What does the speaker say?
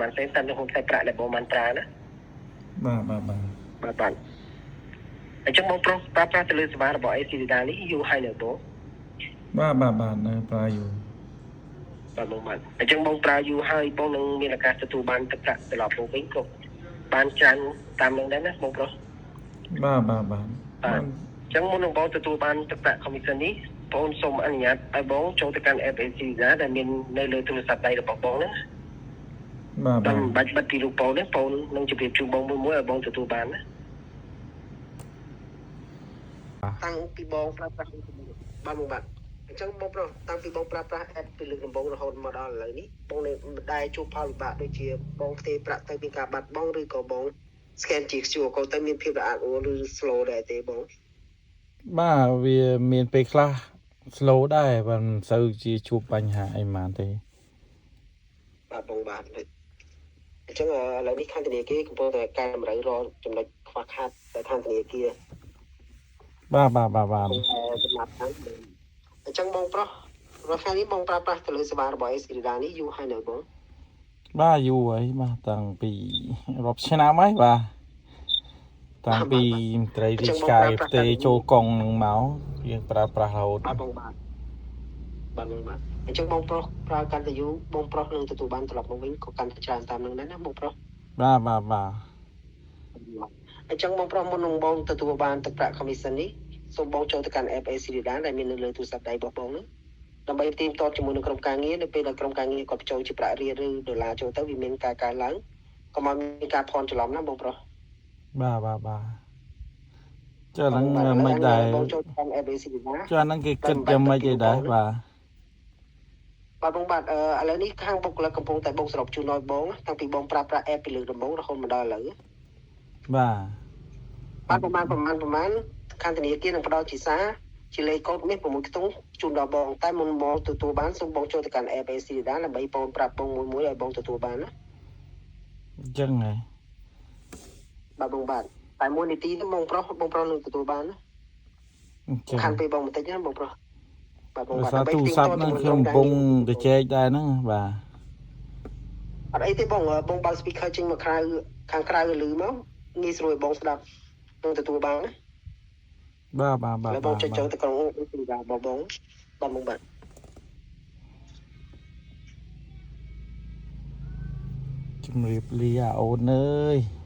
ប្រហែលសេនតាមទំហំសាច់ប្រាក់ដែលបងបានប្រើណា។ បាទបាទបាទ។ បាទបាទអញ្ចឹងបងប្រុសប្រើប្រាស់ទៅលើសេវារបស់ ACLEDA នេះយូរហើយនៅបង? បាទបាទបាទនៅប្រើយូរ។ បាទបងបាទអញ្ចឹងបងប្រើយូរហើយបងនឹងមានឱកាសទទួលបានទឹកប្រាក់ត្រឡប់មកវិញក៏បានច្រើនតាមនឹងដែរណាបងប្រុស។ បាទបាទបាទ។ បាទអញ្ចឹងមុននឹងបងទទួលបានទឹកប្រាក់ commission នេះបងសូមអនុញ្ញាតឲ្យបងចូលទៅកាន់ app ACLEDA ដែលមាននៅលើទូរស័ព្ទដៃរបស់បងណា បាទបាទ។ មិនបាច់បិទពីរូបបងទេបងនឹងជម្រាបជូនបងមួយមួយឲ្យបងទទួលបានណាតាំងពីបងប្រើប្រាស់បាទបងបាទអញ្ចឹងបងប្រុសតាំងពីបងប្រើប្រាស់ app ពីលើកដំបូងរហូតមកដល់ឥឡូវនេះបងនៅមិនដែលជួបផលវិបាកដូចជាបងផ្ទេរប្រាក់ទៅមានការបាត់បង់ឬក៏បង scan ជា QR code ទៅមានភាពរអាក់រអួលឬ slow ដែរទេបង? បាទវាមានពេលខ្លះ slow ដែរបាទមិនសូវជាជួបបញ្ហាអីហ្មងទេ។ បាទបងបាទអញ្ចឹងឥឡូវនេះខាងធនាគារកំពុងតែកែតម្រូវរាល់ចំណុចខ្វះខាតដែលខាងធនាគារ បាទបាទបាទបាទ។ កំពុងតែចំណាប់ហ្នឹងអញ្ចឹងបងប្រុសរាល់ថ្ងៃនេះបងប្រើប្រាស់ទៅលើសេវារបស់ ACLEDA នេះយូរហើយនៅបង? បាទយូរហើយបាទតាំងពីរាប់ឆ្នាំហើយបាទតាំងពីមន្ត្រីរាជការផ្ទេរចូលកងនឹងមកយើងប្រើប្រាស់រហូត។ បាទបងបាទបាទបងបាទអញ្ចឹងបងប្រុសប្រើកាន់តែយូរបងប្រុសនឹងទទួលបានត្រឡប់មកវិញក៏កាន់តែច្រើនតាមនឹងដែរណាបងប្រុស។ បាទបាទបាទ។ អញ្ចឹងបងប្រុសមុននឹងបងទទួលបានទឹកប្រាក់ commission នេះសូមបងចូលទៅកាន់ app ACLEDA ដែលមាននៅលើទូរស័ព្ទដៃរបស់បងនោះដើម្បីផ្ទៀងផ្ទាត់ជាមួយនឹងក្រុមការងារនៅពេលដែលក្រុមការងារគាត់បញ្ចូលជាប្រាក់រៀលឬដុល្លារចូលទៅវាមានការកើនឡើងកុំឲ្យមានការភ័ន្តច្រឡំណាបងប្រុស។ បាទបាទបាទចុះហ្នឹងមិនដែរ បងចូលទៅកាន់ app ACLEDA ចុះហ្នឹងគេគិតយ៉ាងម៉េចឯដែរបាទ? បាទបងបាទអឺឥឡូវនេះខាងបុគ្គលិកកំពុងតែបូកសរុបជូនឲ្យបងតាំងពីបងប្រើប្រាស់ app ពីលើកដំបូងរហូតមកដល់ឥឡូវ បាទ បាទប្រហែលប្រហែលប្រហែលខាងធនាគារនឹងផ្ដល់ជាសារជាលេខកូដមាស6ខ្ទង់ជូនដល់បងតែមុនបងទទួលបានសូមបងចូលទៅកាន់ app ACLEDA ដើម្បីបងប្រាប់បងមួយមួយឲ្យបងទទួលបានណា។ អញ្ចឹងហ៎? បាទបងបាទតែមួយនាទីនេះបងប្រុសបងប្រុសនឹងទទួលបានណា អញ្ចឹង ខានពេលបងបន្តិចណាបងប្រុសបាទបង ដោយ បាទ សារទូរស័ព្ទហ្នឹងខ្ញុំកំពុងទៅចែកដែរហ្នឹងបាទ។ អត់អីទេបងបងបើក speaker ចេញមកក្រៅខាងក្រៅឲ្យលឺមកងាយស្រួលឲ្យបងស្ដាប់នឹងទទួលបានណា។ បាទបាទបាទ។ ហើយបងចុចចូលទៅក្នុង ACLEDA របស់បងបាទបងបាទ។ ជំរាបលាអាអូនអើយ។